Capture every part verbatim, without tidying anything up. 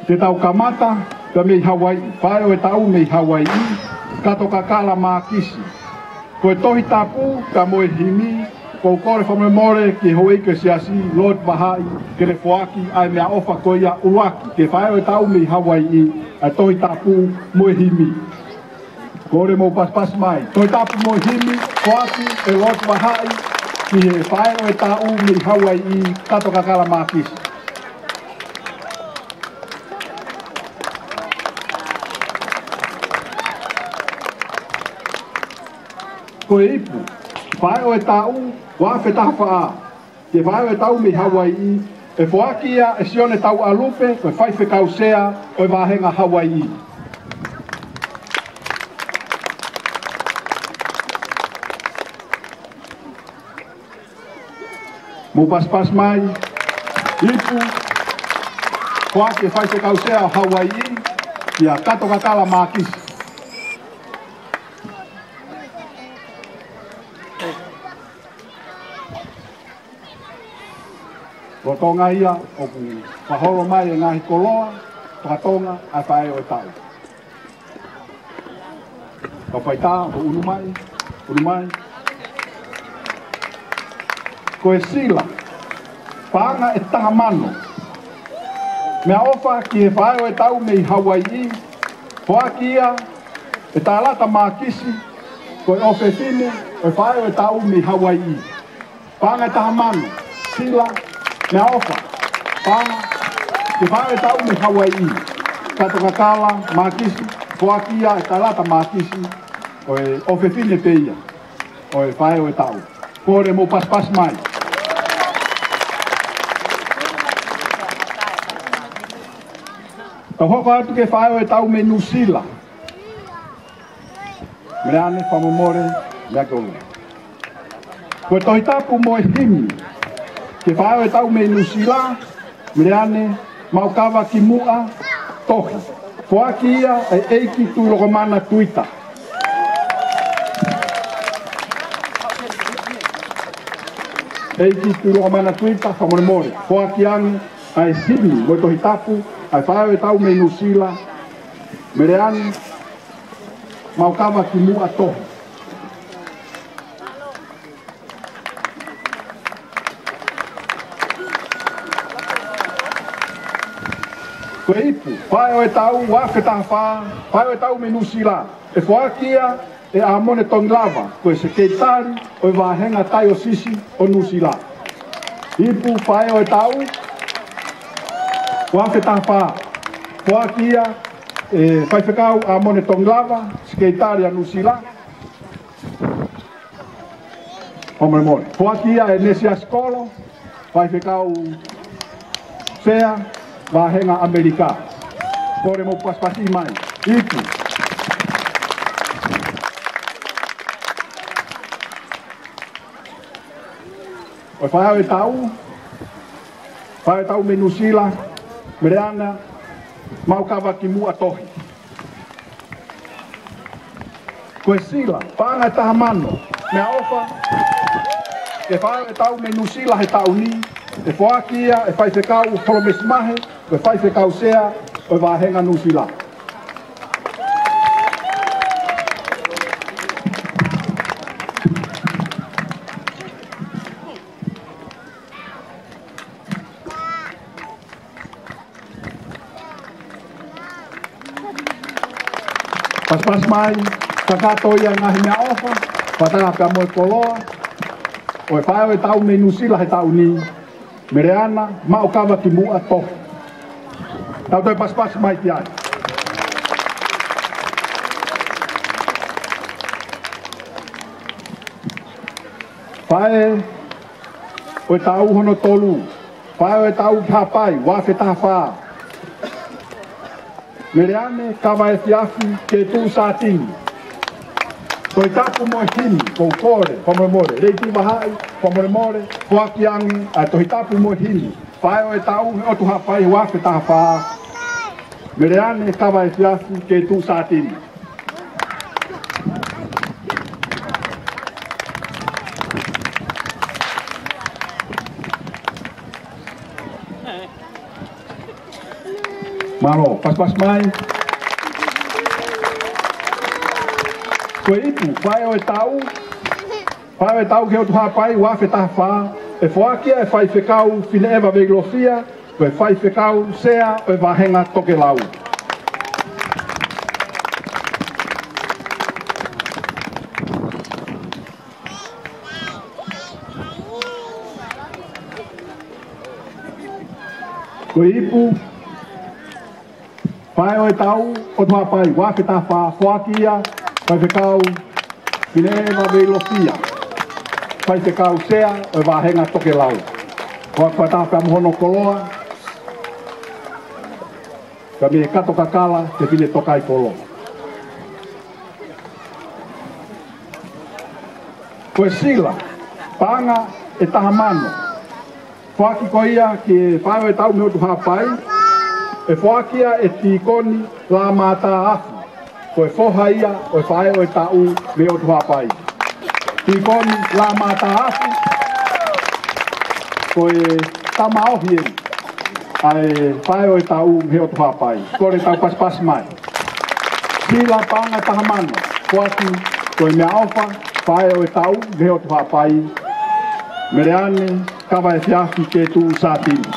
Ke tau kamata pea mei Hauaiʻi, faʻē ʻo e taʻu mei Hauaiʻi, Kato Kakala Mākisi. Ko e Tohi Tapu pea mo e himi, ʻoku ou kole fakamolemole ki he houʻeiki ʻo e siasi, Lord Vahaʻi, ke ne foaki ʻa e meʻaʻofa ko ia ʻuluaki ki he faʻē ʻo e taʻu mei Hauaiʻi, ʻa e Tohi Tapu mo e himi. Kole mou pasipasi mai. Tohi Tapu mo e himi, foaki ʻe Lord Vahaʻi ki he faʻē ʻo e taʻu mei Hauaiʻi, Kato Kakala Mākisi. Ko e ipu, faʻē ʻo e taʻu, ua afe taha fā. Ki he faʻē ʻo e taʻu mei Hauaiʻi, ʻe foaki ia ʻe Sione Tauʻalupe, ko e faifekau sea ʻo e vāhenga Hauaiʻi. Mou pasipasi mai, ipu, foaki ʻe he faifekau sea ʻo Hauaiʻi, kia Kato Kakala Mākisi. Lolotonga ia ʻoku fakaholo mai e ngaahi koloa faka-Tonga ʻa e faʻē ʻo e taʻu. Kau faitā, ʻoku ʻunu mai, ʻunu mai. Ko e sila, paʻanga ʻe taha mano. Meʻaʻofa ki he faʻē ʻo e taʻu mei Hauaiʻi, foaki ia ʻe Talata Mākisi, ko e ʻofefine ʻo e faʻē ʻo e taʻu mei Hauaiʻi. Paʻanga ʻe taha mano, sila, meʻaʻofa, paʻanga, ki he faʻē ʻo e taʻu mei Hauaiʻi, Kato Kakala Mākisi, foaki ia ʻe Talata Mākisi, ko e ʻofefine pē ia ʻo e faʻē ʻo e taʻu. Kole mou pasipasi mai. Tau hoko atu ki he faʻē ʻo e taʻu mei Nuʻusila. Meleane, fakamolemole, meʻa ke ʻolunga. Ko e Tohi Tapu mo e himi, ki he faʻē ʻo e taʻu mei Nuʻusila, Meleane Maukavakimuʻa Tohi. Foaki ia ʻe ʻEiki Tuʻilokomana Tuita. ʻEiki Tuʻilokomana Tuita, fakamolemole. Foaki ange ʻa e himi mo e Tohi Tapu, ʻa e faʻē ʻo e taʻu mei Nuʻusila, Meleane Maukavakimuʻa Tohi. Ko e ipu, faʻē ʻo e taʻu, ua afe taha fā, faʻē ʻo e taʻu mei Nuʻusila. ʻE foaki ia ʻe ʻAmone Tongilava, ko e sekelitali ʻo e vāhenga taiosisi ʻo Nuʻusila. Ipu, faʻē ʻo e taʻu, ua afe taha fā. Foaki ia ʻe Faifekau ʻAmone Tongilava, sekelitali ʻa Nuʻusila. Fakamolemole. Foaki ia ʻe Nesiasi Kolo, faifekau sea, vāhenga ʻAmelika. Kole mou pasipasi mai. Ipu. Ko e faʻē ʻo e taʻu, faʻē ʻo e taʻu mei Nuʻusila, Meleane Maukavakimuʻa Tohi. Ko e sila, paʻanga ʻe taha mano, meʻaʻofa ki he faʻē ʻo e taʻu mei Nuʻusila he taʻu ni, ʻe foaki ia ʻe Faifekau Holomesi Mahe, ko e faifekau sea ʻo e vāhenga Nuʻusila. Pasipasi mai, kakato ia e ngaahi meʻaʻofa, fakataha pea mo e koloa ʻo e faʻē ʻo e taʻu mei Nuʻusila he taʻu ni, Meleane Maukavakimuʻa Tohi. Tau toe pasipasi mai ki ai. Faʻē ʻo e taʻu hono tolu, faʻē ʻo e taʻu ki Haʻapai, ua afe taha fā. Meleane Kavaefiafi Ketuʻu Sātini. Tohi Tapu mo e himi, ʻoku ou kole fakamolemole, Lady Vahaʻi, fakamolemole, foaki ange ʻa e Tohi Tapu mo e himi, faʻē ʻo e taʻu he ʻotu Haʻapai ua afe taha fā, Meleane Kavaefiafi Ketuʻu Sātini. Mālō, pasipasi mai. Ko e ipu, faʻē ʻo e taʻu, faʻē ʻo e taʻu ki he ʻOtu Haʻapai, ua afe taha fā, ʻe foaki ia ʻe Faifekau Fineʻeva Veilofia, ko e Faifekau Sea ʻo e Vāhenga Tokelau. Ko e ipu, faʻē ʻo e taʻu, ʻOtu Haʻapai, ua afe taha fā, foaki ia, Faifekau Fineʻeva Veilofia, Faifekau Sea ʻo e Vāhenga Tokelau. Ko e fakataha pea mo hono koloa, ka me kato kakala, ke fine tokai kolo. Ko e sila, paʻanga ʻe taha mano. Foaki ko ia ki he faʻē ʻo e taʻu mei he ʻOtu Haʻapai, ʻe foaki ia ʻe Tīkoni Lamata Afu, ko e foha ia ʻo e faʻē ʻo e taʻu mei he ʻOtu Haʻapai. Tīkoni Lamata Afu, ko e tama ohi eni ʻa e faʻē ʻo e taʻu mei he ʻOtu Haʻapai. Kole tau pasipasi mai. Sila, paʻanga ʻe taha mano, foaki ko e meʻaʻofa, faʻē ʻo e taʻu mei he ʻOtu Haʻapai, Meleane Kavaefiafi Ketuʻu Sātini.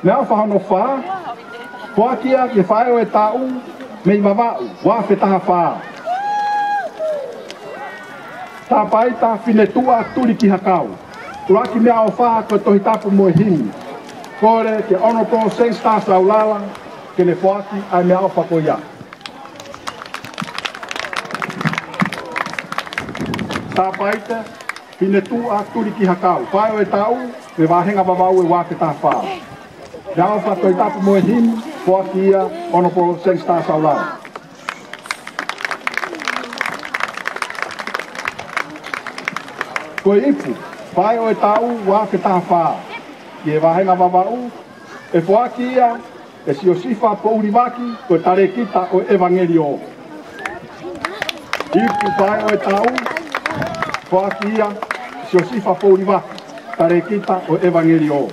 Meʻaʻofa hono fā, foaki ia ki he faʻē ʻo e taʻu mei Vavaʻu, ua afe taha fā, Tāpaita Finetuʻa Tulikihakau. ʻUluaki meʻaʻofa ko e Tohi Tapu mo e Himi. Kole ki he Honourable Sangster Saulala ke ne foaki ʻa e meʻaʻofa ko ia. Tāpaita Finetuʻa Tulikihakau, faʻē ʻo e taʻu mei he Vāhenga Vavaʻu, ua afe taha fā. Meʻaʻofa Tohi Tapu mo e Himi, foaki ia Honourable Sangster Saulala. Ko e ipu, faʻē ʻo e taʻu, ua afe taha fā, ki he Vāhenga Vavaʻu, ʻe foaki ia ʻe Siosifa Poulivaki, ko e Talēkita ʻo e ʻEvangeliō. Ipu, faʻē ʻo e taʻu, foaki ia ʻe Siosifa Poulivaki, Talēkita ʻo e ʻEvangeliō.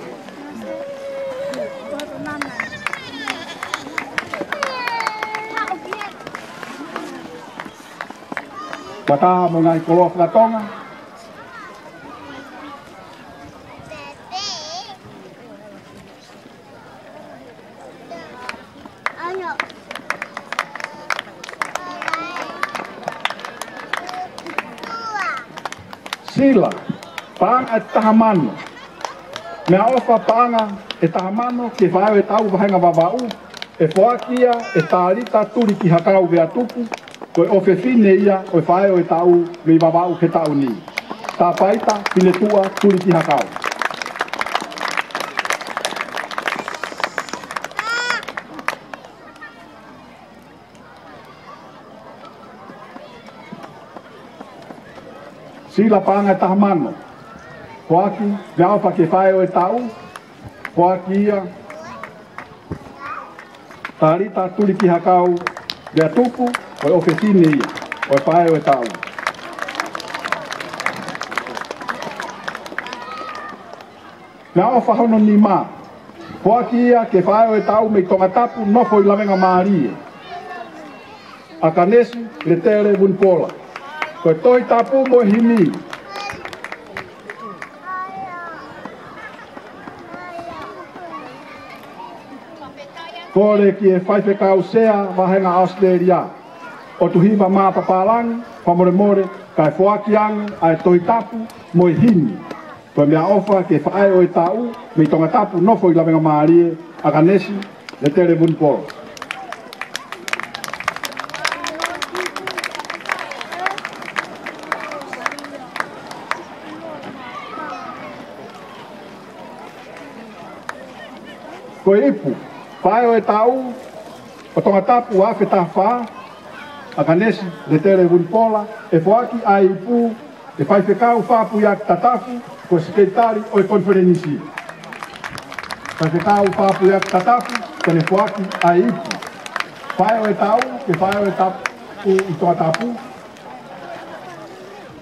Fakataha mo e ngaahi koloa faka-Tonga. Sila, paʻanga ʻe taha mano. Meʻaʻofa, paʻanga ʻe taha mano ki he faʻē ʻo e taʻu Vāhenga Vavaʻu, ʻe foaki ia ʻe Talita Tulikihakau Veatupu, ko e ʻofefine ia ʻo e faʻē ʻo e taʻu mei Vavaʻu he taʻu ni. Tāpaita Finetuʻa Tulikihakau. Sila, paʻanga ʻe taha mano. Foaki, meʻaʻofa ki he faʻē ʻo e taʻu, foaki ia Talita Tulikihakau Veatupu, ko e ʻofefine ia ʻo e faʻē ʻo e taʻu. Meʻaʻofa hono nima, foaki ia ki he faʻē ʻo e taʻu mei Tongatapu, nofo ʻi Lavengamālie, ʻAkanesi Letele Vunipola, ko e Tohi Tapu mo e Himi. Kole ki he Faifekau Sea Vāhenga ʻAositelēlia, ʻOtuhiva Mā Papālangi, fakamolemole, kae foaki ange ʻa e Tohi Tapu mo e Himi. Ko e meʻaʻofa ki he faʻē ʻo e taʻu mei Tongatapu, nofo ʻi Lavengamālie, ʻAkanesi Letele Vunipola. Ko e ipu, faʻē ʻo e taʻu ʻo Tongatapu, ua afe taha fā, ʻAkanesi Letele Vunipola, ʻe foaki ʻa e ipu ʻe Faifekau Fapuiaki Tatafu, ko e Sekelitali ʻo e Konifelenisi. Faifekau Fapuiaki Tatafu, ke ne foaki ʻa e ipu. Faʻē ʻo e taʻu, ki he faʻē ʻo e taʻu, ʻi Tongatapu,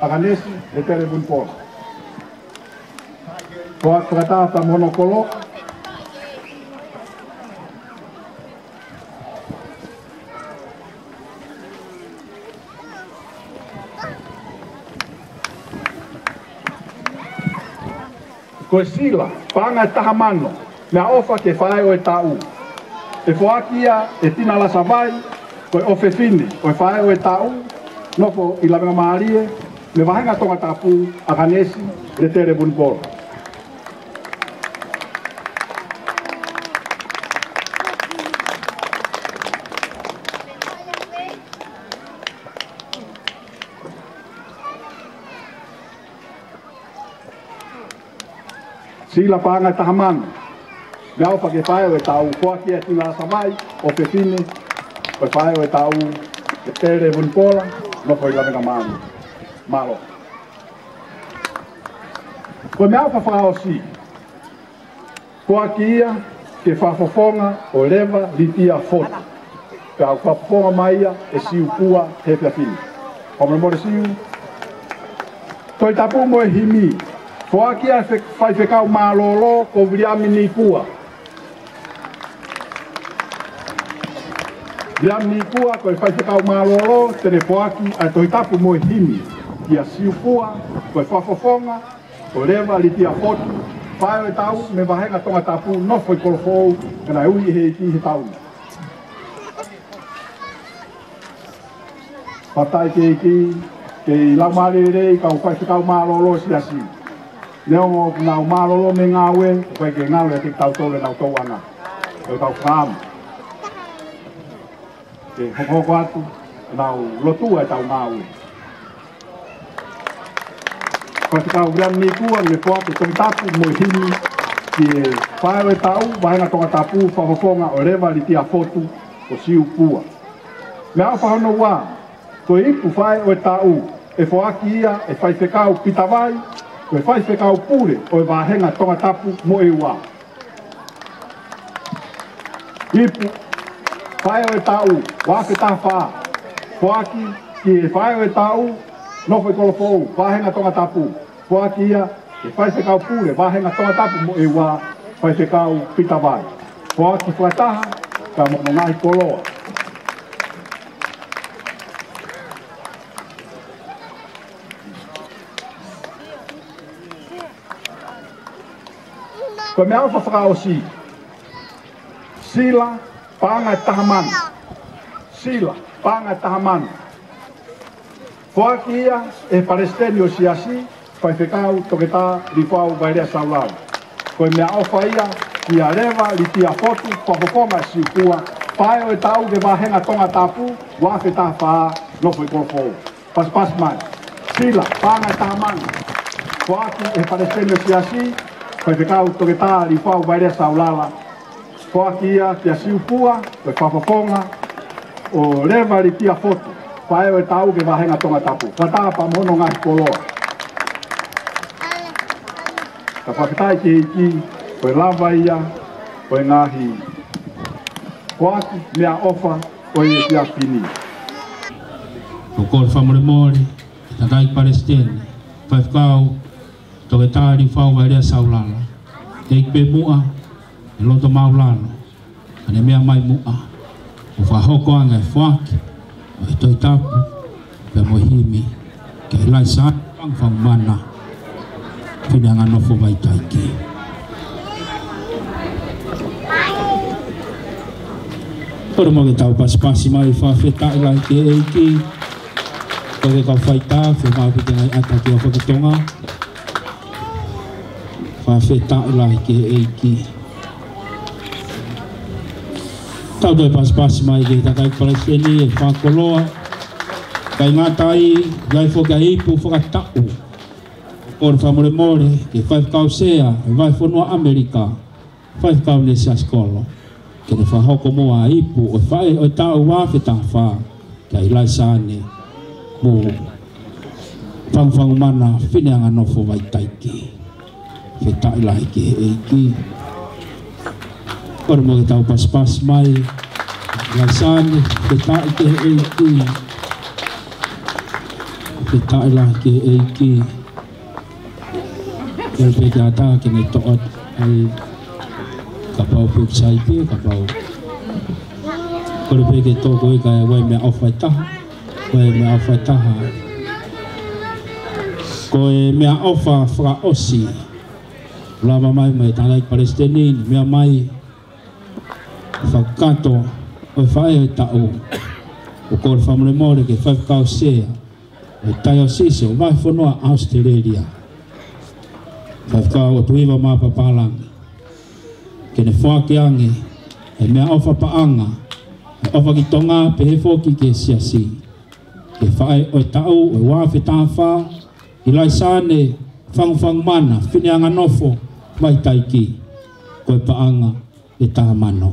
ʻAkanesi Letele Vunipola. Foaki fakataha pea mo hono koloa. Ko e sila paʻanga ʻe taha mano, meʻaʻofa ki he faʻē ʻo e taʻu. ʻE foaki ia ʻe Tina Lasavai, ko e ʻofefine ʻo e faʻē ʻo e taʻu, nofo ʻi Lavengamālie, mei he vāhenga Tongatapu, ʻAkanesi Letele Vunipola. Sila paʻanga ʻe taha mano, meʻaʻofa ki he faʻē ʻo e taʻu, foaki ia ʻe Tina Lasavai, ʻofefine ʻo e faʻē ʻo e taʻu, Letele Vunipola, nofo ʻi Lavengamālie. Mālō. Ko e meʻaʻofa fakaʻosi, foaki ia ki he fakafofonga ʻo Leva Litia Fotu. Pea ʻoku fakafofonga mai ia ʻe Siupua he efiafi ni. Fakamolemole Siu. Tohitapu mo e himi, foaki ia ʻe he fe-, faifekau mālōlō ko Viliami Nikua. Viliami Nikua ko e faifekau mālōlō, te ne foaki ʻa e Tohitapu mo e himi kia Siupua, ko e fakafofonga ʻo Leva Litia Fotu, faʻē ʻo e taʻu mei he vāhenga Tongatapu, nofo ʻi Kolofoʻou, ka naʻe ui ʻe he ʻEiki he taʻu ni. Fakafetaʻi ki he ʻEiki, kei laumālie lelei kau faifekau mālōlō siasi. Neongo ʻoku nau mālōlō mei he ngāue, ʻoku ʻikai ke ngalo ʻiate kitautolu ʻenau tauʻanga. Ko e kau fakaʻamu ke hokohoko atu ʻenau lotua ʻetau ngāue. Faifekau Viliami Nikua, ne foaki e Tohitapu mo e himi ki he faʻē ʻo e taʻu, vāhenga Tongatapu, fakafofonga ʻo Leva Litia Fotu, ko Siupua. Meʻaʻofa hono ua, ko e ipu faʻē ʻo e taʻu, ʻe foaki ia ʻe Faifekau Pita Vai, ko e faifekau pule ʻo e vāhenga Tongatapu mo ʻEua. Ipu faʻē ʻo e taʻu, ua afe taha fā. Foaki ki he faʻē ʻo e taʻu, nofo ʻi Kolofoʻou, vāhenga Tongatapu. Foaki ia ki he faifekau pule, vāhenga Tongatapu mo ʻEua, Faifekau Pita Vai. Foaki fakataha pea mo hono ngaahi koloa. Ko e meʻaʻofa fakaʻosi, sila paʻanga ʻe taha mano. Sila paʻanga ʻe taha mano, foaki ia ʻe he Palesiteni ʻo e Siasi, Faifekau Toketā Liufau Vailea Saulala. Ko e meʻaʻofa ia kia Leva Litia Fotu, fakafofonga ʻo Siupua, faʻē ʻo e taʻu ki he vāhenga Tongatapu, ua afe taha fā, nofo ʻi Kolofoʻou. Pasipasi mai. Sila paʻanga ʻe taha mano, foaki ʻe he Palesiteni ʻo e Siasi, Faifekau Toketā Liufau Vailea Saulala. Foaki ia kia Siupua, ko e fakafofonga ʻo Leva Litia Fotu, faʻē ʻo e taʻu ki he vāhenga Tongatapu. Fakataha pea mo hono ngaahi koloa. Ka fakafetaʻi ki he ʻEiki, ko e lava ia ʻo e ngaahi foaki meʻaʻofa ʻo e efiafi ni. ʻOku ou fakamolemole, ʻe he Tangataʻeiki Palesiteni, Faifekau Toketā Liufau Vailea Saulala, teʻeki pē muʻa ʻe loto maulalo, ka ne meʻa mai muʻa ʻo fakahoko ange e foaki ʻo e Tohitapu pea mo e himi kia ʻIlaisa Fangufangumana Fineanganofo Vaitaiki. Kole mo ke tau pasipasi mai, fakafetaʻi lahi ki he ʻEiki. Ko e kau faitā, fiemaʻu ke tengai ata ki ʻAfaki Tonga. Fakafetaʻi lahi ki he ʻEiki. Tau toe pasipasi mai ki he Tangataʻeiki Palesiteni e fakakoloa. Kae ngata ai, ʻoku ʻi ai foki ʻa e ipu fakataʻu. Kole fakamolemole ki he Faifekau Sea ʻo e Vahefonua ʻAmelika, Faifekau Nesi Asikolo, ke ne fakahoko muʻa e ipu ʻo e faʻē ʻo e taʻu ua afe taha fā, kia ʻIlaisa Ane Mou Fangufangumana Fineanganofo Vaitaiki. Fakafetaʻi lahi ki he ʻEiki. Kole mo ke tau pasipasi mai, ʻIlaisa Ane, fakafetaʻi ki he ʻEiki. Fakafetaʻi lahi ki he ʻEiki. Kole pē ke ʻatā ke ne toʻo atu ai, kapau pē ʻoku sai pē, kapau. Kole pē ke toʻo ko ē kae ʻoua ʻe meʻaʻofa ʻe taha. ʻOua ʻe meʻaʻofa ʻe taha. Ko e meʻaʻofa fakaʻosi. Lava mai mei he tangataʻeiki palesiteni, meʻa mai fakakakato ʻo e faʻē ʻo e taʻu. ʻOku ou kole fakamolemole ki he faifekau sea ʻo e Taiosisi ʻo Vahefonua ʻAositelēlia, Faifekau ʻOtuhiva Mapapalagi, ke ne foaki ange e meʻaʻofa paʻanga, e ʻofa ki Tonga, pehē foki ki he siasi, ki he faʻē ʻo e taʻu ʻo e ua afe taha fā, ʻIlaisaane Fangufangumana Fineanganofo Vaitaiki, ko e paʻanga ʻe taha mano.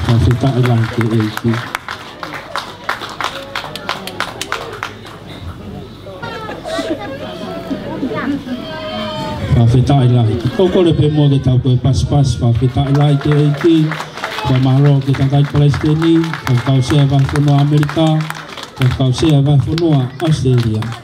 Fakafetaʻi lahi ki he ʻEiki. Fakafetaʻi lahi. Ko e kole pē muʻa ke tau toe pasipasi, fakafetaʻi lahi ki he ʻEiki. Fakamālō ki he tangataʻeiki palesiteni, faifekau sea Vahefonua ʻAmelika, faifekau sea Vahefonua ʻAositelēlia.